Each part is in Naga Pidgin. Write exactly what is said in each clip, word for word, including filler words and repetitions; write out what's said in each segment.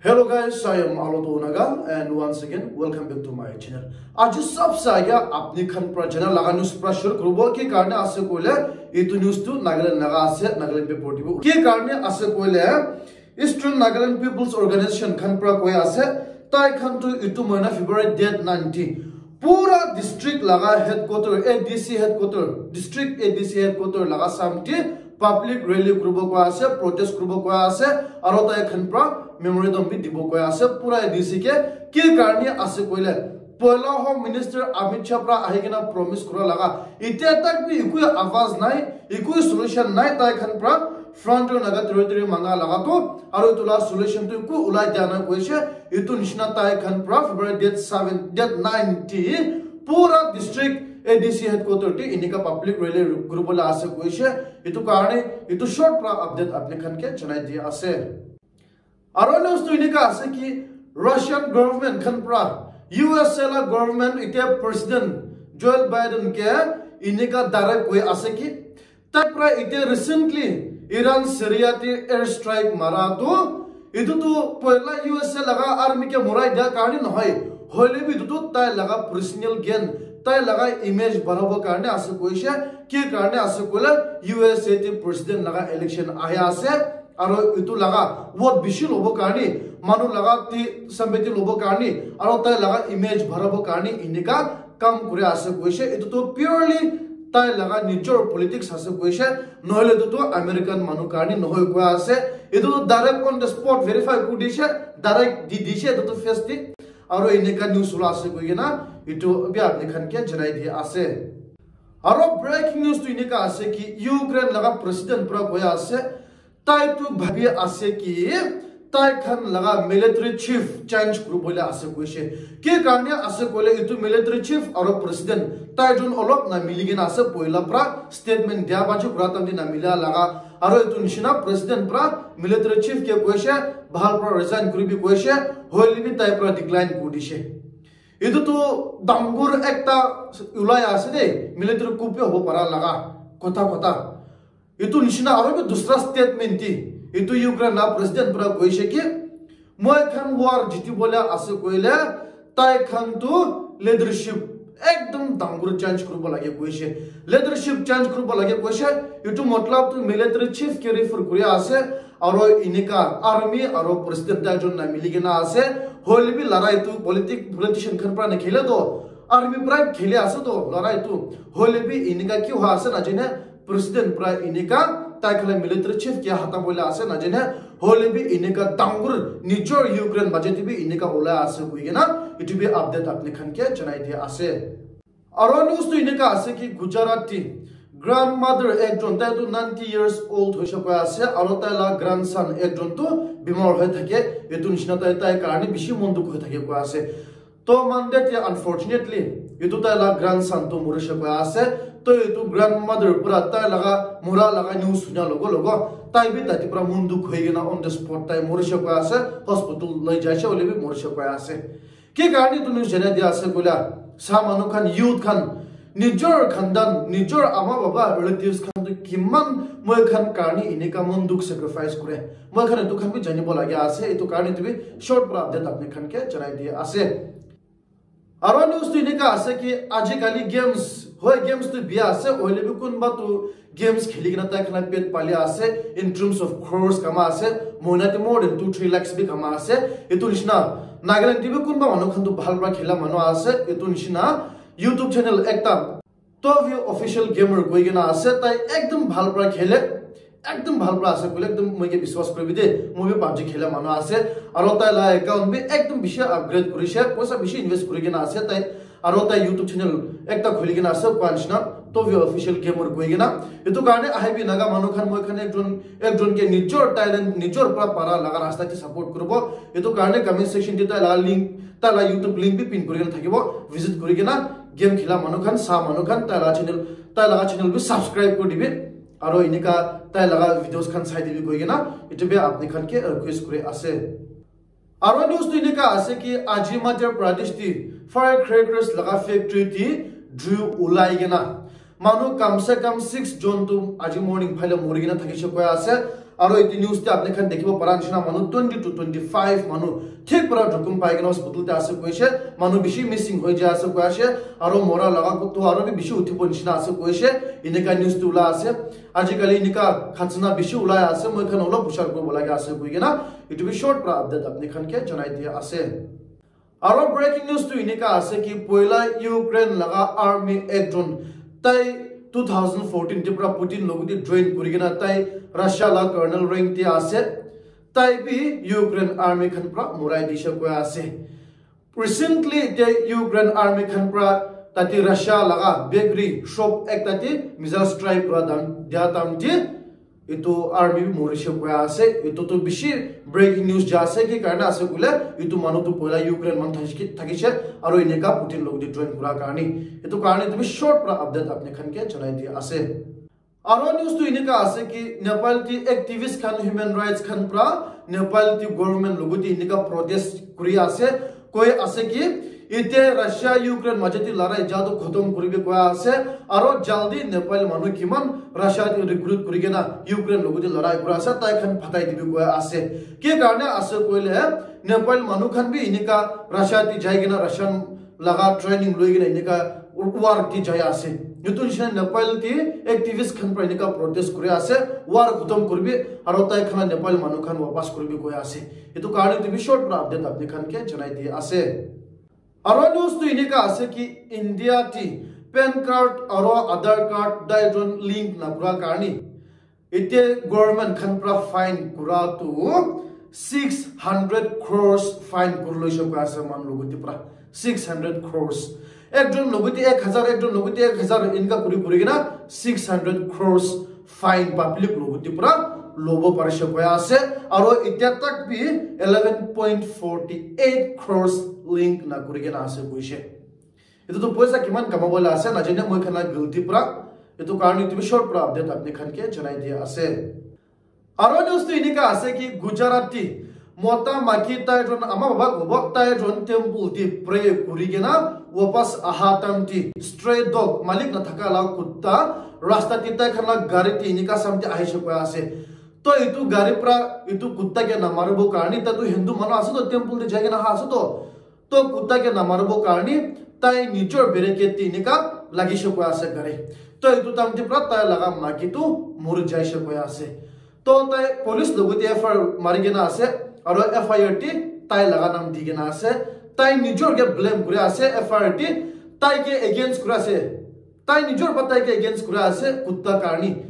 Hello guys, I am Aloto Naga and once again welcome back to my channel. Aji sabse age apni khan pra jana laga news pra shuru kuribo ki karne ase koile itu news tu Nagaland laga ase, Nagaland paper dibo. Ki karne ase koile Eastern Nagaland People's Organization khan pra koi ase, tai khan tu itu mahina February date nineteen pura district laga headquarter, A D C headquarter, district A D C headquarter laga samti public rally kuribo koi ase, protest kuribo koi ase, aro tai khan pra memorandum bi dibo koi ase pura A D C ke. Ki karne ase koile poila Home Minister Amit Shah pra ahi kena promise kura laga, itya tak bi ekoi awaz nai, ekoi solution nai tai khan pra Frontier Naga Territory manga laga tu, aro itu la solution tu ekoi ulai dia nai koise. Itu nishina tai khan pra February date seven, date nineteen pura district A D C headquarter te inika public rally kuribo la ase koise. Itu karne itu short pra update apni khan ke janai dia ase. Aro news tu inika ase ki Russian government khan pra U S A la government itya President Joe Biden ke inika direct koi ase ki tai pra itya recently Iran Syria te air strike mara tu itu tu poila U S A laga army ke morai dia karne nohoi, hoile bi itu tu tai laga personal gain, tai laga image barabo karne ase koise. Ki karne ase koile U S A te president laga election ahi ase. Aro itu laga vote bishi lobo karne, manu laga ti sympathy lobo karne, aro tai laga image barabo karne inika kam kuri ase koise. Itu tu purely tai laga nijor politics ase koise, nohole itu tu American manu karne nohoi koi ase. Itu tu direct on the spot verify kuri dishe, direct di dishe itu tu face di. Aro inika news ula ase koi kena itu bi apni khan ke janai di ase. Aro breaking news tu inika ase ki Ukraine laga president pra koi ase, tai tu bhabi ase ki tai khan laga military chief change kuribo le ase koise. Ki karne ase koile itu military chief aro president tai jun olop na mili kena ase, poila pra statement dia baji pura tam di na mila laga. Aro itu nishina president pra military chief ke koise bhal pra resign kuribi koise, hoile bi tai pra decline kuri dishe. Itu tu dangor ekta ulai ase de, military coup bi hobo para laga kotha kotha. Itu nishina aro bi dusra statement di itu Ukraine la president pra koise ki, moi khan war jiti bole ase koile tai khan tu leadership ekdom dangor change kuribo lage koise. Leadership change kuribo lage koise. Itu matlab tu military chief ke refer kuri ase, aro inika army aro president tai jun na mili kena ase. Hoile bi larai tu politic, politician khan pra na khele to, army pra khele ase to larai tu. Hoile bi inika ki hua ase na jane, president pra inika tai khan la military chief ke hata bole ase na jane, hoile bi inika dangor nijor Ukraine baje te bi inika ulai ase koi kena itu bi update apni khan ke janai dia ase. Aro news tu inika ase ki Gujarat te grandmother ekjon, tai tu ninety years old hoise koi ase, aro tai la grandson ekjon tu bimar hoi thake, itu nishina tai, tai karne bishi mon dukh hoi thake koi ase. To Monday te unfortunately itu tai la grandson tu morise koi ase. To itu grandmother pra tai laga mura laga news sunya logo logo tai bi tate pra mon dukh hoi kena on the spot tai morise koi ase, hospital loi jaise hoile bi morise koi ase. Ki karne itu news janai dia ase koile, sa manu khan, youth khan, nijor khandan, nijor ama baba, relatives khan tu kiman moi khan karne inika mon dukh sacrifice kure. Moi khan itu khan bi janibo lage ase, itu karne itu bi short pra update apni khan ke janai dia ase. Aro news tu inika ase ki ajikali games, hoi games tu biya ase, hoile bi kunba tu games kheli kena tai khan la pet pali ase, in terms of crores kama ase, mohina te more than two three lakhs bi kama ase. Itu nishina Nagaland te bi kunba manu khan tu bhal pra khela manu ase. Itu nishina YouTube channel ekta Tovio Official Gamer koi kena ase, tai ekdom bhal pra khele, ekdom bhal pra ase koile ekdom moi ke biswas kuribi de, moi bi PUBG khela manu ase, aro tai la account bi ekdom bishi upgrade kurise, poisa bishi invest kuri kena ase tai. Aro tai YouTube channel ekta khuli kena ase, koa nishina Tovio Official Gamer koi kena. Itu karne ahibi Naga manu khan, moi khan ekjon ekjon ke nijor talent, nijor pra para laga rasta te support kuribo. Itu karne comment section te tai la link, tai la YouTube link bi pin kuri kena thakibo. Visit kuri kena game khela manu khan, sa manu khan, tai la channel, tai laga channel bi subscribe kuri dibi. Aro inika tai laga videos khan sai dibi koi kena itu bi apni khan ke request kuri ase. Aro news tu inika ase ki aji Madhya Pradesh ti firecrackers laga factory ti jui ulai kena manu kam se kam six jon tu aji morning phale mori kena thakise koi ase. Aro etu news te apni khan dekhibo para nishina manu twenty to twenty five manu thik para dukum pai kena hospital te ase koise. Manu bishi missing hoi jai ase koi ase. Aro mora laga ko to aro bi bishi uthibo nishina ase koise. Eneka news tu ula ase. Ajikali eneka khatsana bishi ulai ase. Moi khan olop hushar kuribo lage ase koi kena etu bi short para update apni khan ke janai dia ase. Aro breaking news tu eneka ase ki poila Ukraine laga army ekjon tai two thousand fourteen te pra Putin logot te join kuri kena tai Russia la colonel rank te ase. Tai bi Ukraine army khan pra morai dishe koi ase. Recently te Ukraine army khan pra tate Russia laga bakery shop ekta te missile strike kura dan dia time te etu army bi morishe koi ase. Etu tu bishi breaking news ja ase, ki karne ase koile etu manu tu poila Ukraine manu thaki-, thakishe aro eneka Putin logot te join kura karne. Etu karne etu bi short pra update apni khan ke janai dia ase. Aro news tu eneka ase ki Nepal te activist khan, human rights khan pra Nepal te government logot te eneka protest kuri ase, koi ase ki ite Russia Ukraine maje te larai ja tu khotom kuribi koi ase, aro jaldi Nepal manu kiman Russia te recruit kuri kena Ukraine logot te larai kura ase tai khan phatai dibi koi ase. Ki karne ase koile Nepal manu khan bi eneka Russia te jai kena Russian laga training loi kena eneka war te jai ase. Etu nishina Nepal te activist khan pra eneka protest kuri ase, war khotom kuribi aro tai khan la Nepal manu khan wapas kuribi koi ase. Etu karne etu bi short pra update apni khan ke janai dia ase. Aro news tu eneka ase ki India te pan card aro Aadhaar card daijon link na kura karne ite government khan pra fine kura tu six hundred crores fine kuri loishe koi ase manu logot te pra. Six hundred crores. Ekjon logot te ek hazar, ekjon logot te ek hazar eneka kuri kuri kena six hundred crores fine public logot te pra lobo parishe koi ase. Aro itya tak bi eleven point forty eight crores link na kuri kena ase koishe. Etu tu poisa kiman kamabo la ase najane, moi khan la guilty pra. Etu karne etu bi short pra update apni khan ke janai dia ase. Aro news tu eneka ase ki Gujarat te mota maki tai jon ama baba gobo tai jon temple te pray kuri kena wapas aha time te stray dog, malik na thaka la kutta rasta te tai khan la gari te eneka samte ahishe koi ase. To etu gari pra etu kutta ke namaribo karne, tai tu Hindu manu ase to, temple te jai kena aha ase to. To kutta ke namaribo karne tai nijor barricade te eneka lagishe koi ase gari. To etu time te pra tai laga maki tu mori jaishe koi ase. To tai police logot te F I R mari kena ase, aro F I R te tai laga naam di kena ase. Tai nijor ke blame kuri ase, F I R te tai ke against kuri ase. Tai nijor pa tai ke against kuri ase kutta karne.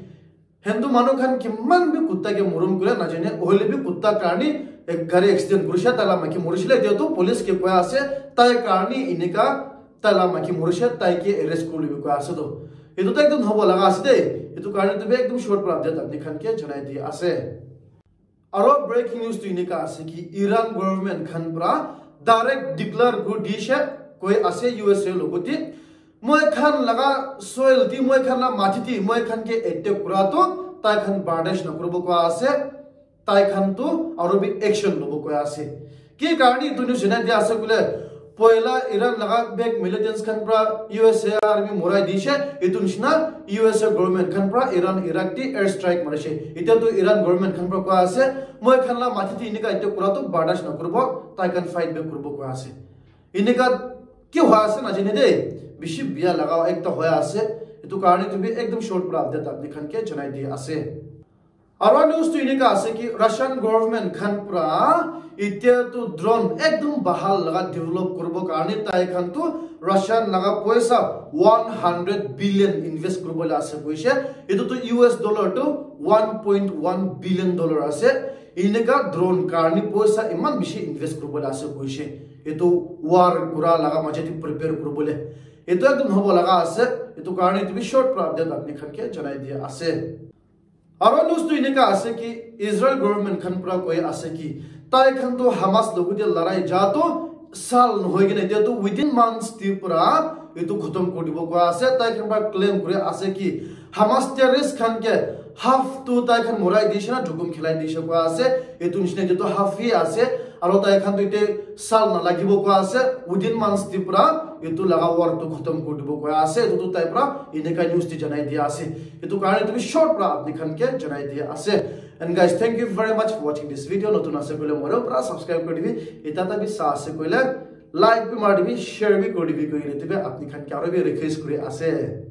Hindu manu khan kiman bi kutta ke morom kure najane, hoile bi kutta karne ek gari accident kurishe, tai la maki morishe le, etia tu police ke koi ase, tai karne eneka tai la maki morishe, tai ke arrest kuri lobi koi ase to. Etu to ekdom hobo laga ase de, etu karne tu bi ekdom short pra update apni khan ke janai di ase. Aro breaking news tu eneka ase ki Iran government khan pra direct declare kuri dishe koi ase U S A logot te. Moi khan laga soil ti, moi khan la mati ti, moi khan ke attack kura to, tai khan bardash na kuribo koi ase, tai khan tu aro bi action lobo koi ase. Ki karne etu news janai dia ase koile, poila Iran laga bek militants khan pra U S A army morai dishe, etu nishina U S A government khan pra Iran Iraq ti air strike marishe. Etia tu Iran government khan pra koi ase, moi khan la mati ti eneka attack kura to bardash na kuribo, tai khan fight back kuribo koi ase. Eneka ki hoi ase najane de, bishi biya laga ekta hoi ase. Etu karne tu bi ekdom short pra update apni khan ke janai di ase. Aro news tu eneka ase ki Russian government khan pra etia tu drone ekdom bahal laga develop kuribo karne tai khan tu Russian laga poisa one hundred billion invest kuribo le ase koishe. Etu tu U S dollar tu one point one billion dollar ase. Eneka drone karne poisa eman bishi invest kuribo le ase koishe. Etu war kura laga maje te prepare kuribo le. Etu ekdom hobo laga ase. Etu karne etu bi short pra update apni khan ke janai dia ase. Aro news tu eneka ase ki Israel government khan pra koi ase ki tai khan tu Hamas logot te larai ja to sal nohoi kena etia tu within months ti pra etu khotom kuri dibo koi ase. Tai khan pra claim kuri ase ki Hamas terrorist khan ke half tu tai khan morai dishe na jukum khilai dishe koi ase. Etu nishina etia tu half hi ase. Aro tai khan tu ite sal na lagibo koi ase. Within months ti pra etu laga war tu khotom kuri dibo koi ase. Etu tu tai pra eneka news ti janai dia ase. Etu karne etu bi short pra apni khan ke janai dia ase. And guys, thank you very much for watching this video. Notun ase koile morom para subscribe kori dibi. Eta ta bi sa ase koile like bi mari dibi, share bi kori dibi koile tu apni khan ke aro bi request kori ase.